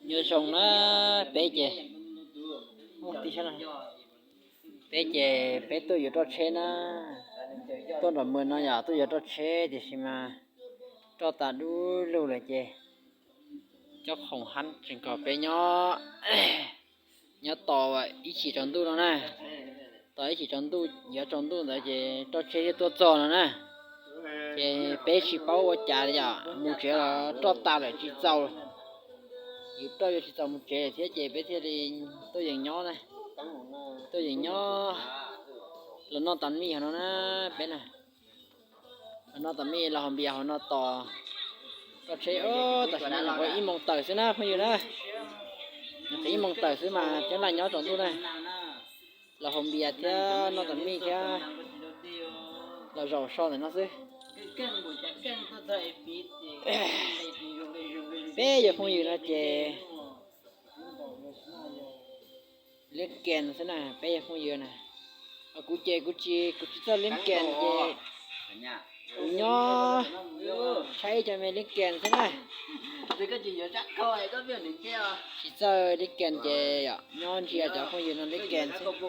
Nyob zoo na, peb ces, peb ces peb tuaj yuav roj tsheb na, tuaj nram mws no yog tuaj yuav roj tsheb tiam sis mas roj tas dub lug lawm ces cov khoom hab tseem kom peb nyob, nyob tos ib chim tsaus ntuj no na. Tos ib chim tsaus ntuj, yuav tsaus ntuj ntawd ces roj tsheb thiaj tuaj txog no na. Ces peb tsis paub ua cas li yom, mus tsev los roj tas lawm tsis txaus, yus roj yuav tsis txaus mus tsev thiab ces peb thiaj li tuaj yeem nyob na. Tuaj yeem nyob los noj tas mij hov no na, peb na. Los noj tas mij los haus npias hauv no tos roj tsheb. Tam sim no nyuam qhuav ib moos tawm xwb na phooj ywg na. Nyuam qhuav ib moos tawm xwb mas coob leej nyob tsaus ntuj na. Los haus npias thiab noj tas mij thiab los zaum so ntawm no xwb. Peb yog phooj ywg no ces liab kes xwb na, peb yog phooj ywg na. Kuv ces kuv tsis, kuv tsis txawj liab kes ces kuv nyob saib cov me liab kes xwb na. Tsis txawj liab kes ces nyob ntsia cov phooj ywg no liab kes xwb.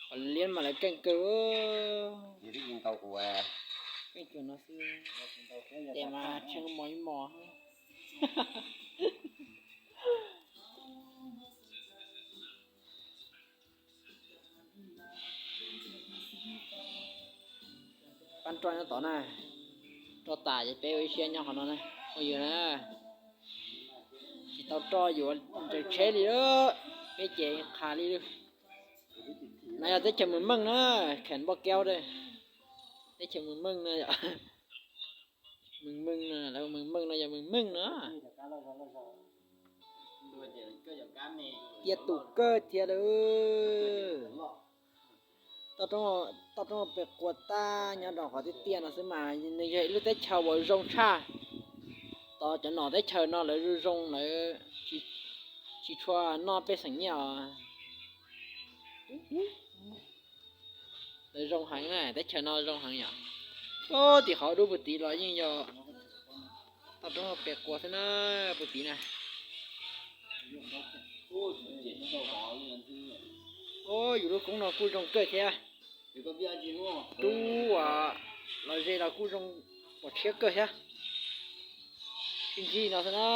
Qhov liab mas lawv keej kawg. Keej cuag no xwb, ces mas tshee mos ib mos. Pab roj nyob tod na, roj tas ces peb ua ib siab nyob qhov no na, phooj ywg na. Tsis tau roj yuav nres tsheb li, peb ces qha li lawm. No yog teb chaws Mws Meej na, kheem npoj kaub, teb chaws Mws Meej no yom. Mws Meej no, lawv Mws Meej no yog Mws Meej no. Tiaj tus kawg thiab lawm. Toj roob pem quas tag nyob rau qhov tiaj tiaj no xwb mas nws yog ib lub teb chaws uas zoo tshaj. Tos cov nom teb chaws no lawv zoo zoo lawv tsis tshua noj pej xeem nyiaj os. Lawv zoo heev na, teb chaws no zoo heev yom. Tim qhov dub puag tid los yeej yog toj roob pem quas xwb na, puag tid na. Yus lub koob no kuj zoo kawg thiab. Rub los ze los kuj zoo pom tshiab kawg thiab. Sib ntsib no xwb na.